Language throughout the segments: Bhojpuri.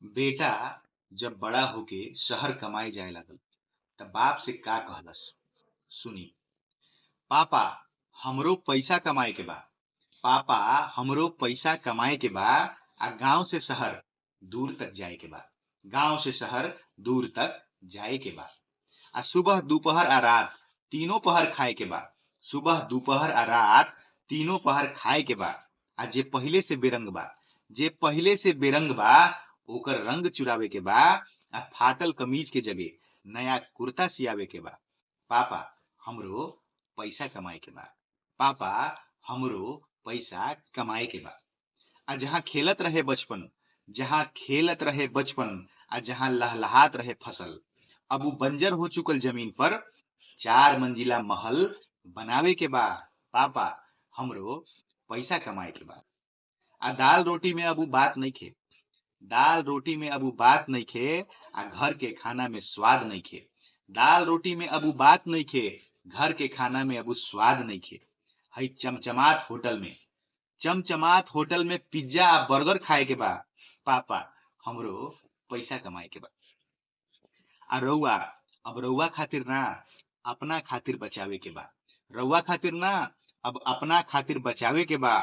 बेटा जब बड़ा होके शहर कमाए जाए लागल त बाप से का कहलस, सुनी। पापा हमरो पैसा कमाए के बा, पापा हमरो पैसा कमाए के बा आ गांव से शहर दूर तक जाए के बा, गांव से शहर दूर तक जाए के बा आ सुबह दोपहर आ रात तीनों पहर खाए के बा, सुबह दोपहर आ रात तीनों पहर खाए के बा आ जे पहिले से बेरंग बा, जे पहिले से बेरंग बा ओकर रंग चुरावे के बा आ फाटल कमीज के जगह नया कुर्ता सियावे के बा। पापा हमरो पैसा कमाए के बा, पापा हमरो पैसा कमाए के बा आ जहाँ खेलत रहे बचपन, जहाँ खेलत रहे बचपन आ जहाँ लहलहात रहे फसल, अब उ बंजर हो चुकल जमीन पर 4 मंजिला महल बनावे के बा। पापा हमरो पैसा कमाए के बा आ दाल रोटी में अब उ बात नहीं खे, दाल रोटी में अब उ बात नहीं खे आ घर के खाना में स्वाद नहीं खे, दाल रोटी में अब उ बात नहीं खे, घर के खाना में अब उ स्वाद नहीं खे। हई चमचमात होटल में, चमचमात होटल में पिज्जा आ बर्गर खाए के बा। पापा हमरो पैसा कमाए के बा आ रउआ, अब रउआ खातिर ना अपना खातिर बचावे के बा, रउआ खातिर ना अब अपना खातिर बचावे के बा।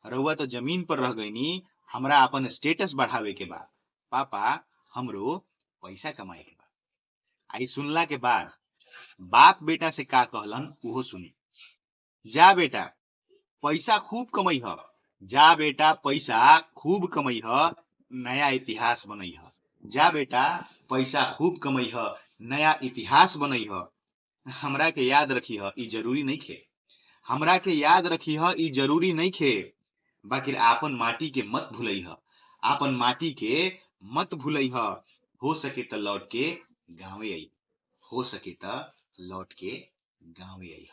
रउआ तो जमीन पर रह गईनी, हमरा अपन स्टेटस बढ़ावे के बा। पापा हमरो पैसा कमाए के बा। आई सुनला के बाद बाप बेटा से का कहलन उहो सुनी। जा बेटा पैसा खूब कमई ह, जा बेटा पैसा खूब कमई ह, नया इतिहास बनई ह, जा बेटा पैसा खूब कमई ह, नया इतिहास बनई ह। हमरा के याद रखी ह ई जरूरी नहीं खे, हमरा के याद रखी ह ई जरूरी नहीं खे, बाकी आपन माटी के मत भूलई ह, आपन माटी के मत भूलई ह। हो सके त लौट के गाँवे आई, हो सके त लौट के गाँवे आई।